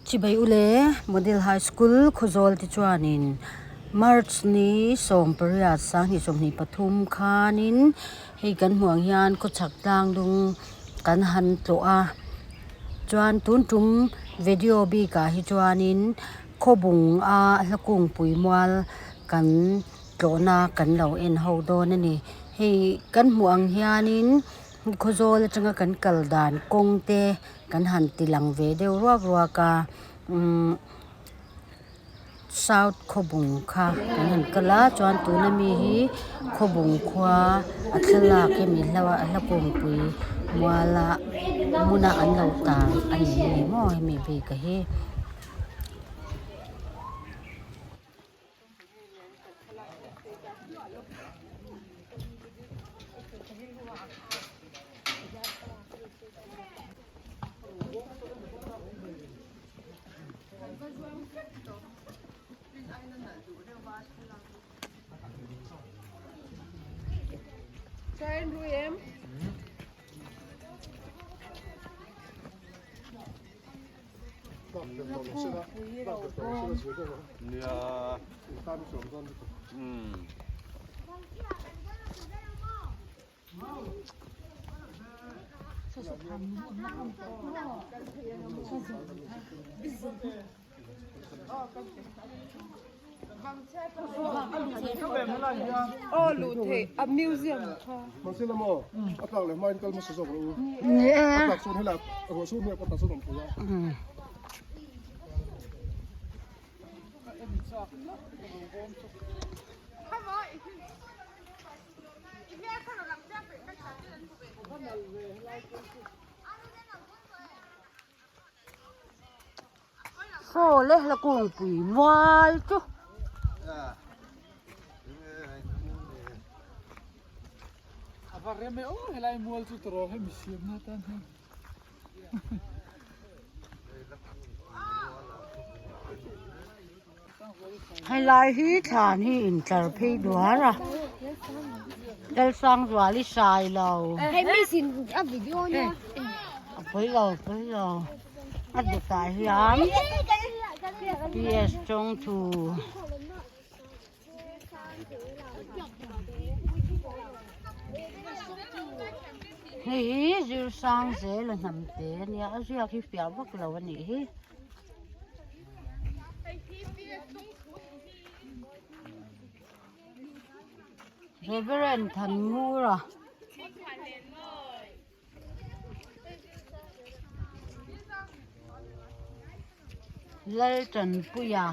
Chibai ule Model High School Khawzawl te chuanin March ni 18 2023 khanin hei kan hmuh ang hian khawchhak tlang dung kan han tlawh a chuan tun tum video bikah hi chuanin khawbung a hla kungpui mual kan tlawhna kan lo en ho dawn a ni hei kan hmuh ang hianin Khawzawl atanga kan kal dan kawng te kan han ti lang ve deuh ruak ruak a umm south khawbung kha kan han kal a chuan tuna mi hi khawbung khua a thlalak hemi hla kungpui muala hmuna an lo tar a ni maw hemi bik a hi. Saw le hla kungpui mual chu. Ava rem e aw helai mual chu tawrh hemi siamna atan hian. Helai hi thlan hi intlar phei duar a Lalsangzuali sai lo a pawi lo a pawi lo a dawtah hian PS Chawngthu. Hei hi zir sang zel a hnam te a nia a ziak hi fiah vak lo a nih hi. Reverend Thanngura. Laltanpuia.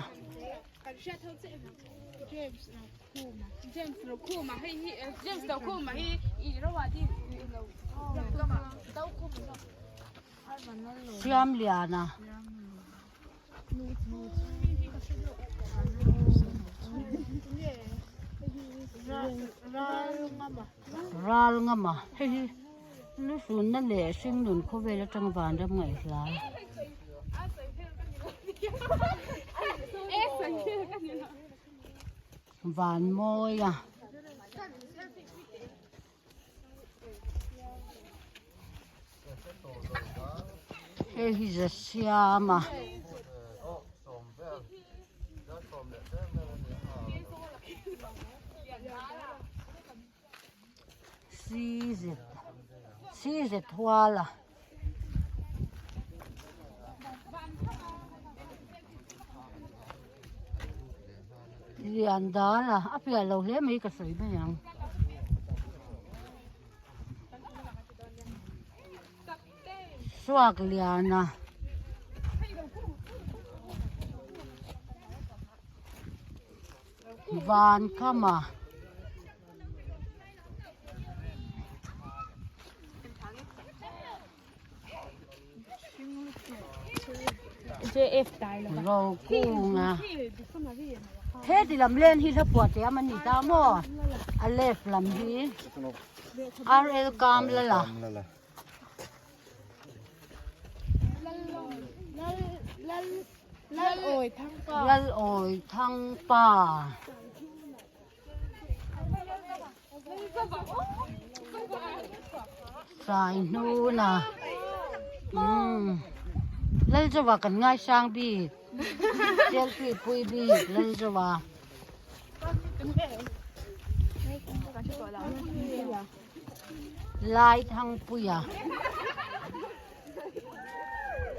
Siamliana. Ralngama hei hi lusunna leh hringnun khawvel atang vanram ngaihhla. Vanmawia. Hei hi za siam a. CZ hual a. Lian dal a a piah lo hle mai ka sawi mai ang. Suak lian a. Van kham a. Rokunga heti lam len hi hla phuah te a ni ta maw a left lam hi RL Kamlala. Lal awi thang pa. Sai hnuna umm. Lalzova kan ngaisang bik selfie pui bik Lalzova. Laithangpuia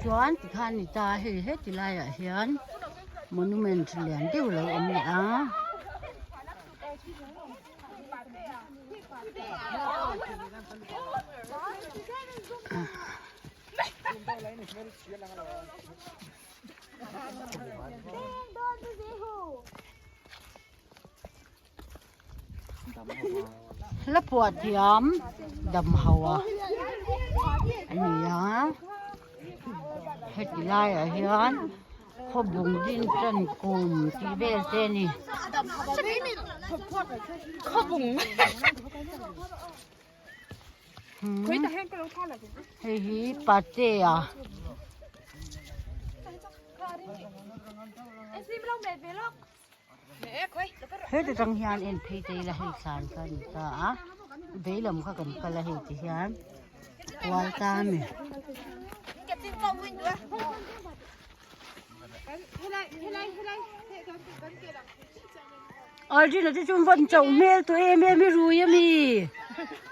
chuan tikhan ni ta hei heti laiah hian monument lian deuh lo awm leh a. Hla phuah thiam dam ho a a ni a heti laiah hian khawbung din tan kum tih vel te a ni. Hei hi patea Heti tang hian en phei te ila hei thlan kha a ni ta a veilam kha kan kal a hei ti hian kual ta a ni. Arjun a te chu vawn chauh hmel tawh em em i rui a mi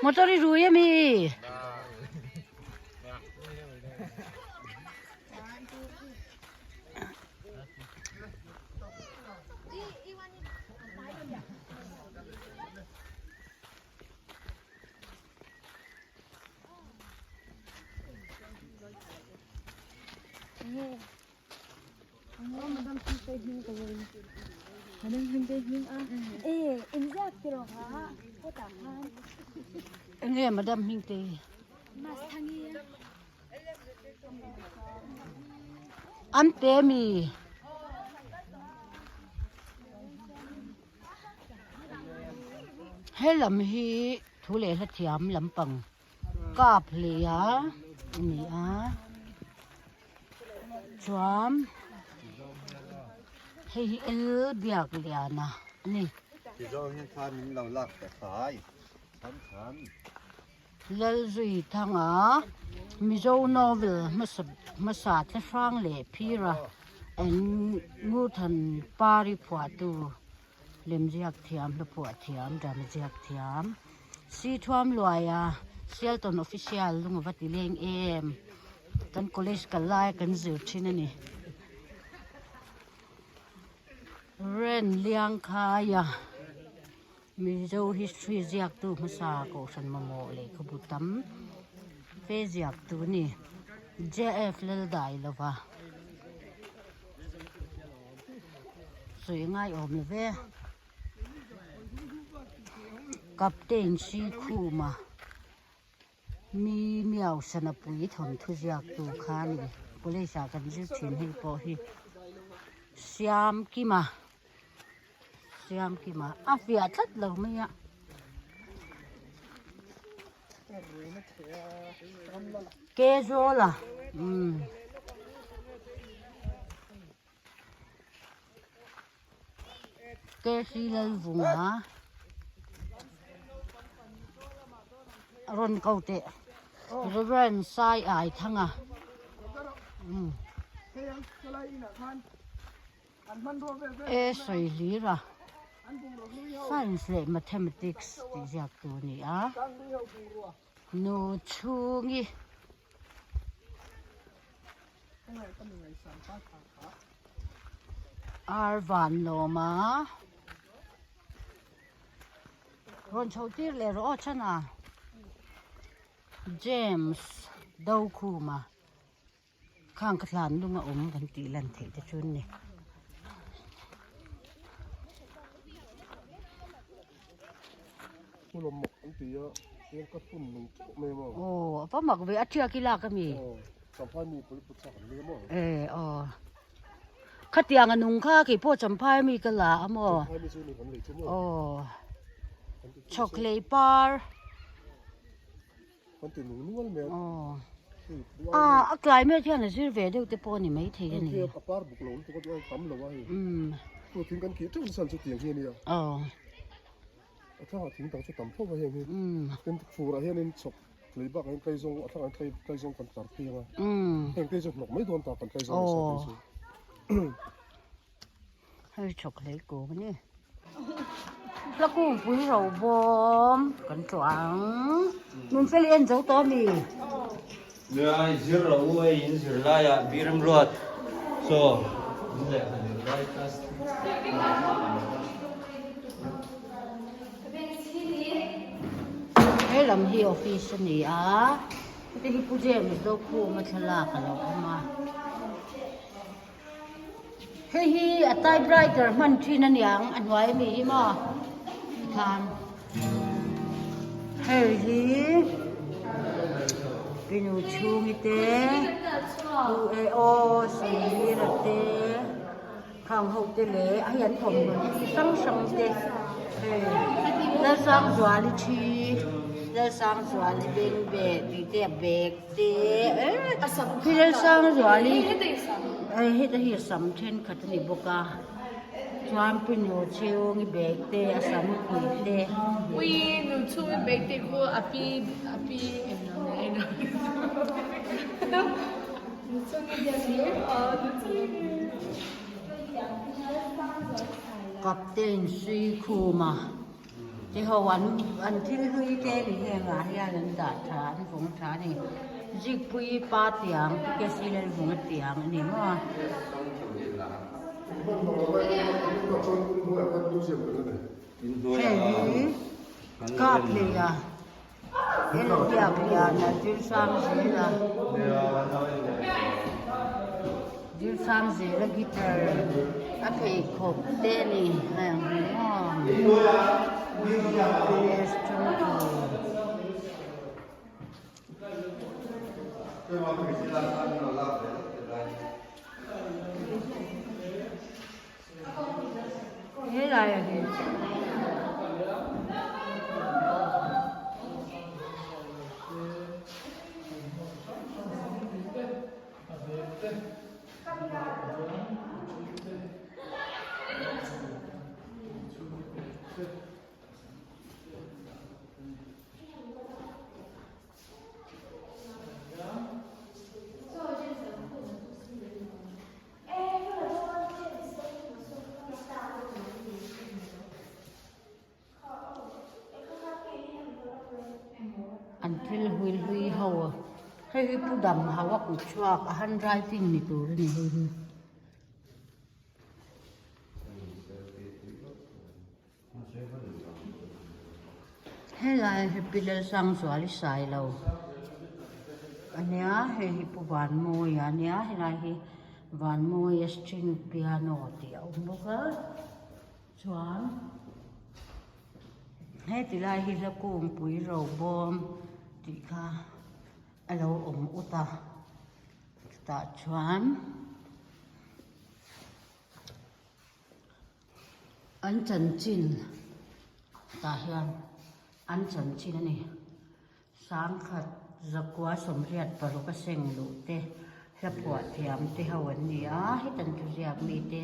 motor i rui a mi. Enge madam hming te hi? An pe mi? He lam hi thu leh hla thiam lampang kap hlei a a ni a chuan hei hi el biak lian a ni. Lalzuithanga Mizo novel hmasa hmasa thlahrang leh phira an Ngurthan Pari phuahtu lemziak thiam hla phuah thiam drama ziak thiam Si Thuam Luaia Sialton Official lunga va ti leng em kan college kal laia kan zir thin a ni. Ren Liangkhaia. Mizo history ziaktu hmasa kohhran mamawh lehkhabu tam fe ziaktu a ni. JF Laldailova sawi ngai awm lo ve. Captain Sikhuma mi miau sanapui thawnthu ziaktu kha a ni. College ah kan zir thin hei pawh hi Siamkima. Siamkima a fiah tlat lo mai a. Kezawla umm. KC Lalvunga rawn ko teh Reverend Sai Ai Thanga umm. E sawi hlir a, Science leh Mathematics tih ziak tur a ni a, nu chhungi ar van lawm a, rawn chho tir leh rawh aw chhan a, James Dokhuma. Khang ka hlan lung a awm kan tih lan theih te chu an ni. Aw a va mak ve a thiak i lak ami. E aw khatiang a nung kha keipawh champhai ami ka la a maw aw chhawkhlei par. Aw a climate hian a zir ve deuh te pawh a ni maithei a ni. Umm. Aw. Umm. Lei bakah hian tlaizawng a thlangah hian tlaizawng kan tlar phei ang a. Heng te chu hnawk mai dawn ta kan tlaizawng nasa phei chu. Hei chhawk hlei kung a ni. Hla kungpui ro bawm kan tlawh ang. Nunfeli en zo tawh a mi? Nia zir lo u hei in zir laiah biram ruat chaw in lehkha zir lai class. He lam hi office a ni a heti hi Pu James Zokhuma thlalak a lo awm a hei hi a typewriter hman thin a niang a hnuai ami hi maw tikhan hei hi pinu chhungi te U A O Sihira te. Khang ho te leh a hei an thawmhnaw hi chi hrang hrang te hei Lalsangzuali thi Lalsangzuali beng beh tih te a bag te khi Lalsangzuali hei heta hi a sam thenkhat a ni bawk a chuan pinu chhungi bag te a sam pui te. Captain Suikhuma te ho an an thil hlui te ni hengah hian an dah tha an vawng tha a ni Zikpuii pa tiang P K C Lalvunga tiang a ni maw. Hei hi kap hleia. Helpiak liana Dilsang zela Dilsang zela guitar a pheikhawk te a ni hei ang hi maw Helai ah hian An thil hlui hlui ho hei hi pu dam ho a kut chhuak a handwriting ni tur a ni hei hi. Helai hi Pi Lalsangzuali Sailo a nia hei hi Pu Vanmawia a nia helai hi Vanmawia string piano tih a awm bawk a chuan heti lai hi hla kungpui ro bawm tih kha a lo awm ut a chutah chuan. An chanchin tah hian an chanchin a ni. Sangkhat zakua sawmriat paruk a seng luh te hla phuah thiam te ho an ni a, hetan thuziak mite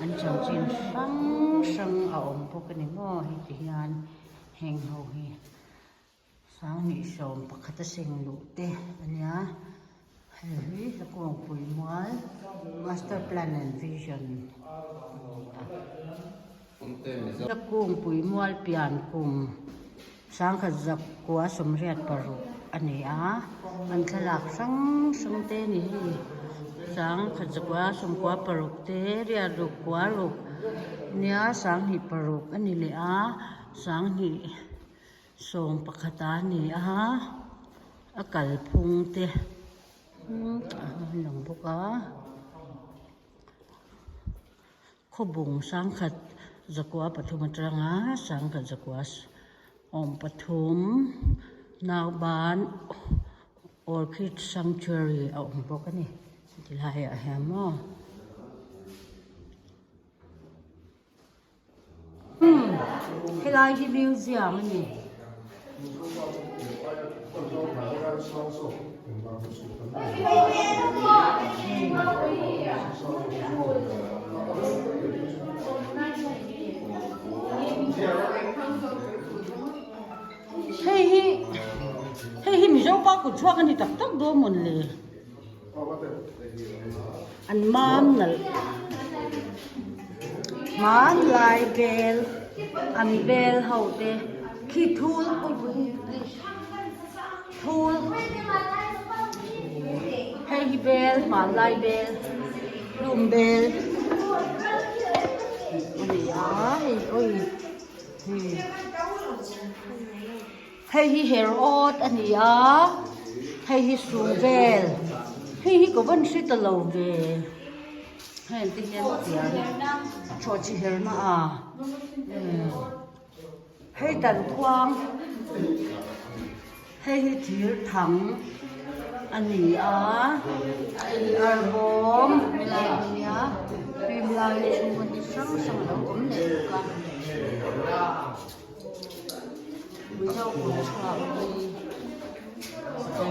an chanchin hrang hrang a awm bawk a ni maw heti hian heng ho hi. Sanghnih sawm pakhat a seng luh te a nia hei hi Hlakawngpui mual master plan and vision a ni a Hlakawngpui mual pian kum sangkhat zakua sawmriat paruk a ni a an thlalak hrang hrang te a ni hei sangkhat zakua sawmkua paruk te riat ruk kua ruk nia sanghnih paruk a ni leh a sanghnih. Sawm pakhat a ni a, a kalphung te a lang bawk a, khawbung sangkhat zakua pathum atanga sangkhat zakua awm pathum nauban orchid sanctuary a awm bawk a ni tilai ah hian maw. Helai hi museum a ni. Hei hi hei hi Mizo. kut chhuak a ni tak tak dawn mawn le. An mam nalh hmanlai bel an bel ho te khi thul thul hei hi bel hmanlai bel hlum bel a ni a hei awi Hei hi her awt a ni a, hei hi su vel, hei hi ka van hre ta lo ve, heng te hian tiang chawh chi her na a, hei dan khuang, hei hi thir thang a ni a, hei hi arbawm helai a nia, heng lai chhunga hi hrang hrang a lo awm leh bawk a. Mizo kut chhuak hi thei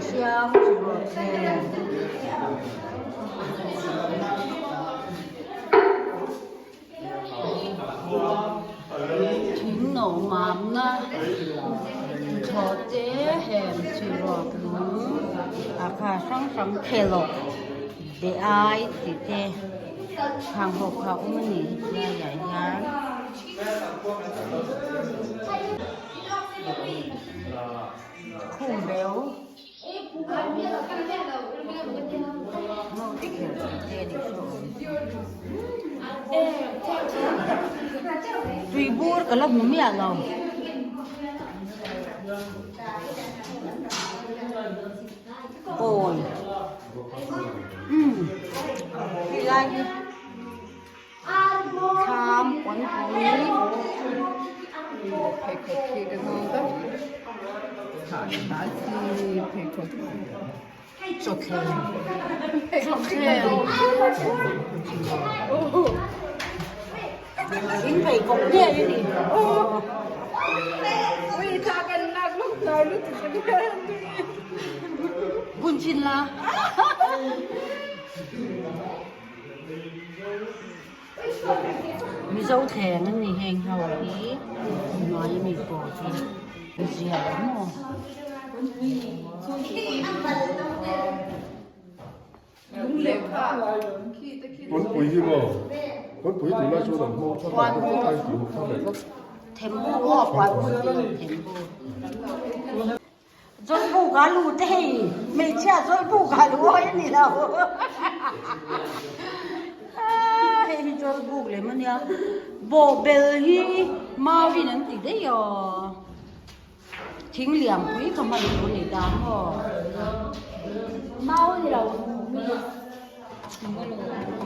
hriau chi rawh thleng thing no mamna tuthlawh te hem chi rawt lung ah kha hrang hrang khelawk be ai tih te hang ho kha a awm a ni helaiah hian. Khum beu te kher tih te anih chu tui bur ka la hmu miah lo. Kawi umm helai hi. Thlam pawnpui chawthleng in pheikhawk ngei a ni. Bun chin la. Mizo thleng an ni heng ho hi hnuai ami pawh hi zia maw. Pawnpui hi maw pawnpui tunlai chuan an hmawng thar a a in tih thar leh tlat. Thembu aw puanpui tih lo thembu. Zawlbuk a lut hei, hmeichhia zawlbuk a lu hawi a ni lo. Hei hi zawlbuk lem a nia. Bawhbel hi mauin an ti daih aw. Thing lianpui ka hman tur a ni ta maw. Mau a ni lo.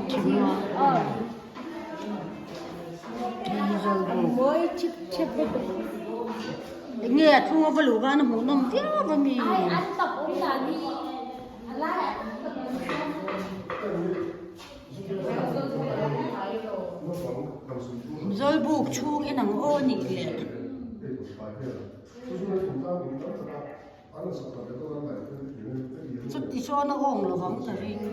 Thing a. Hei hi zawlbuk. Enge a thung a va luh khan a hmuh nawm viau a mi. Zawlbuk chhung en ang aw nih le. Chuti sawn a awng lovang ka ring.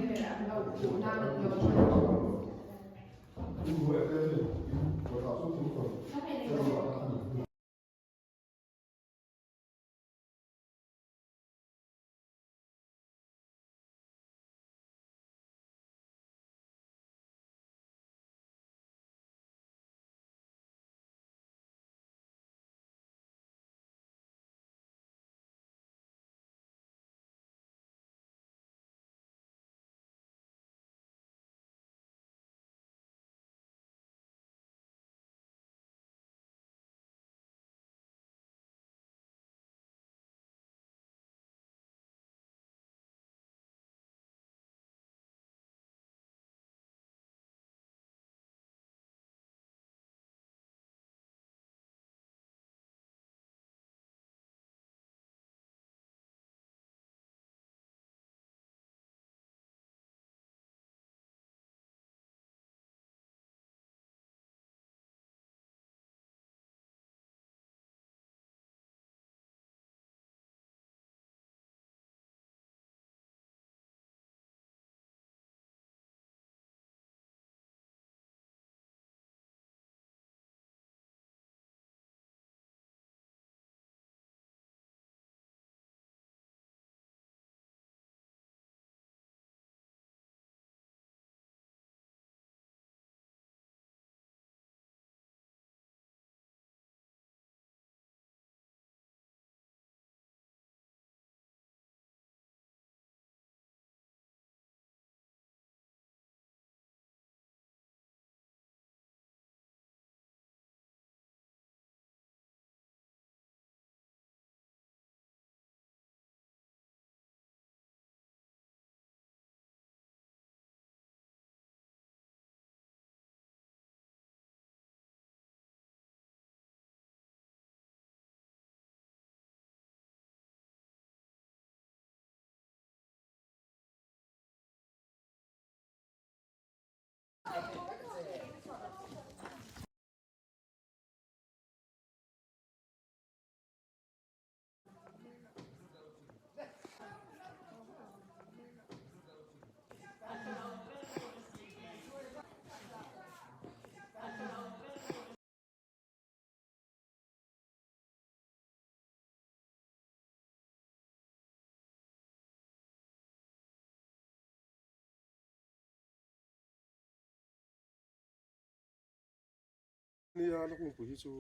Nia la kungpui hi chu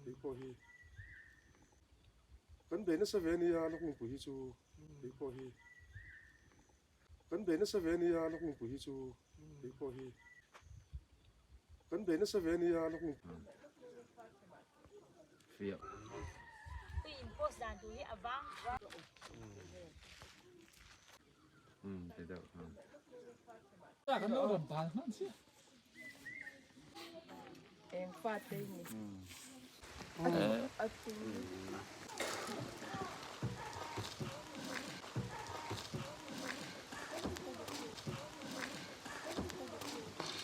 kei pawh hi kan bei nasa ve nia la kungpui hi chu kei pawh hi kan bei nasa ve nia la kungpui hi chu kei pawh hi kan bei nasa ve nia la kung Fiah. Um ti deuh khan. Kan lo rawn bal hman si. Eng fa te ni. A tu.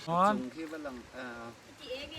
Chuan. Chung khi va lang. Ti enge.